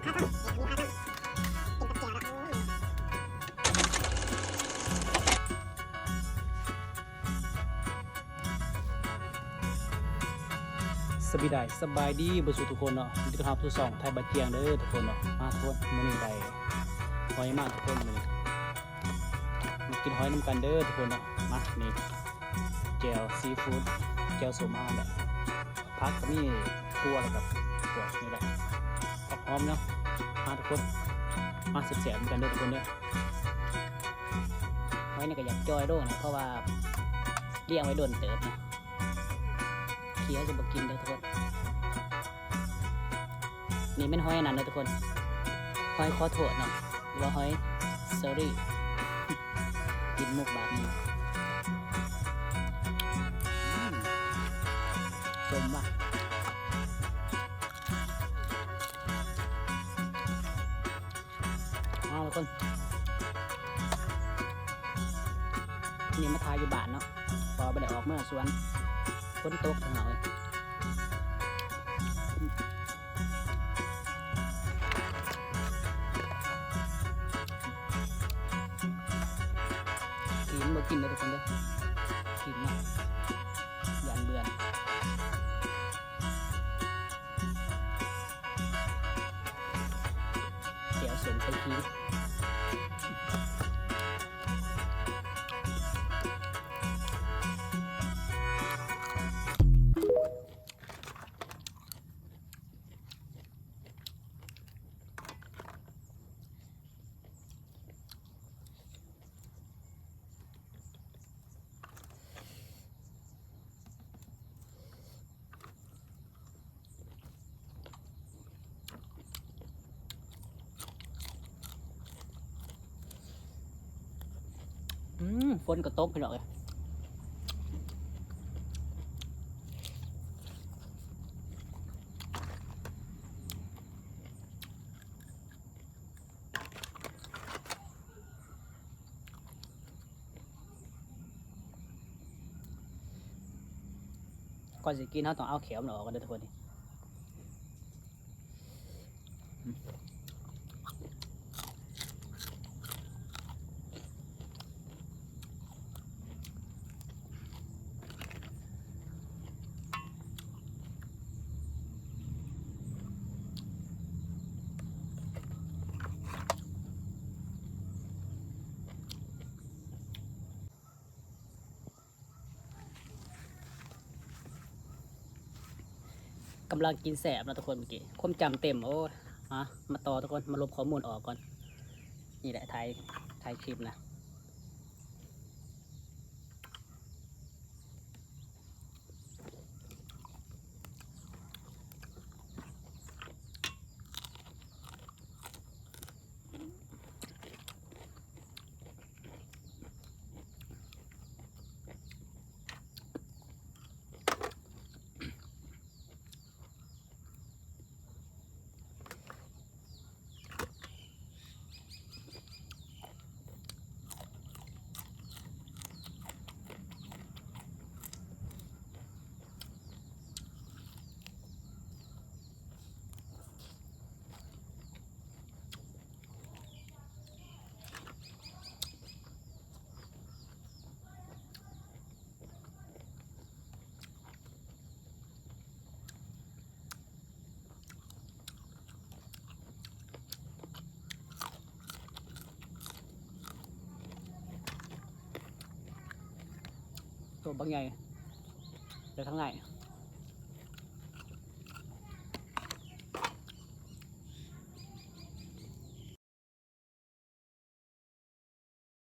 ສະບາຍດີ ສະບາຍດີເບິດສູ່ທຸກຄົນເນາະ ຍິນດີຕ້ອນຮັບສູ່ຊ່ອງໄທບາຈຽງເດີທຸກຄົນເນາະ. ມາທຸກຄົນ ມື້ນີ້ໄດ້ຫອຍມາທຸກຄົນ ມື້ນີ້ມາກິນຫອຍນຳກັນເດີທຸກຄົນເນາະ. ມາ ນີ້ ແຈ່ວຊີຟູດ ແຈ່ວສົ້ມເຮົາແຫຼະ ຜັກກໍມີ ຖົ່ວ ແລ້ວກໍພວກນີ້ແຫຼະ ຜັກຫອມເນາະ. ມາທຸກຄົນ ມາແຊບໆນຳກັນເດີທຸກຄົນເດີ. ຫອຍນີ້ກໍຢາກຈ່ອຍໂດນ ເພາະວ່າລ້ຽງໄວ້ດົນເຕີບນະ ຂີ້ເຮົາຊິບໍ່ກິນເດີທຸກຄົນ. ນີ້ແມ່ນຫອຍອັນນັ້ນເດີທຸກຄົນ ຫອຍຂໍໂທດເນາະ ຫຼືວ່າຫອຍເຊີຣີ ກິນໝົກບາດນີ້. ອືມ ສົ້ມວ່າ ເອົາທຸກຄົນ ນີ້ມາຖ່າຍຢູ່ບ້ານເນາະ ເພາະວ່າບໍ່ໄດ້ອອກເມືອສວນ ຝົນຕົກ ພີ່ນ້ອງເອີຍ. ຂີ້ມັນບໍ່ກິນເດີທຸກຄົນເດີ ຂີ້ເນາະ ຢ້ານເບື່ອນ. ແຈ່ວສົ້ມໃສ່ຂີ. ອືມ ຝົນກໍຕົກ ພີ່ນ້ອງເອີຍ. ກ່ອນຊິກິນ ເຮົາຕ້ອງເອົາແຂ້ວມັນອອກກ່ອນເດີທຸກຄົນ. ກຳລັງກິນແຊບເນາະທຸກຄົນ ເມື່ອກີ້ຄວາມຈຳເຕັມ. ໂອ້ຍ ມາ ມາຕໍ່ທຸກຄົນ ມາລົບຂໍ້ມູນອອກກ່ອນ. ນີ້ແຫຼະ ຖ່າຍ ຖ່າຍຄລິບນະ. ໂຕບັກໃຫຍ່ ແຕ່ທາງໃນ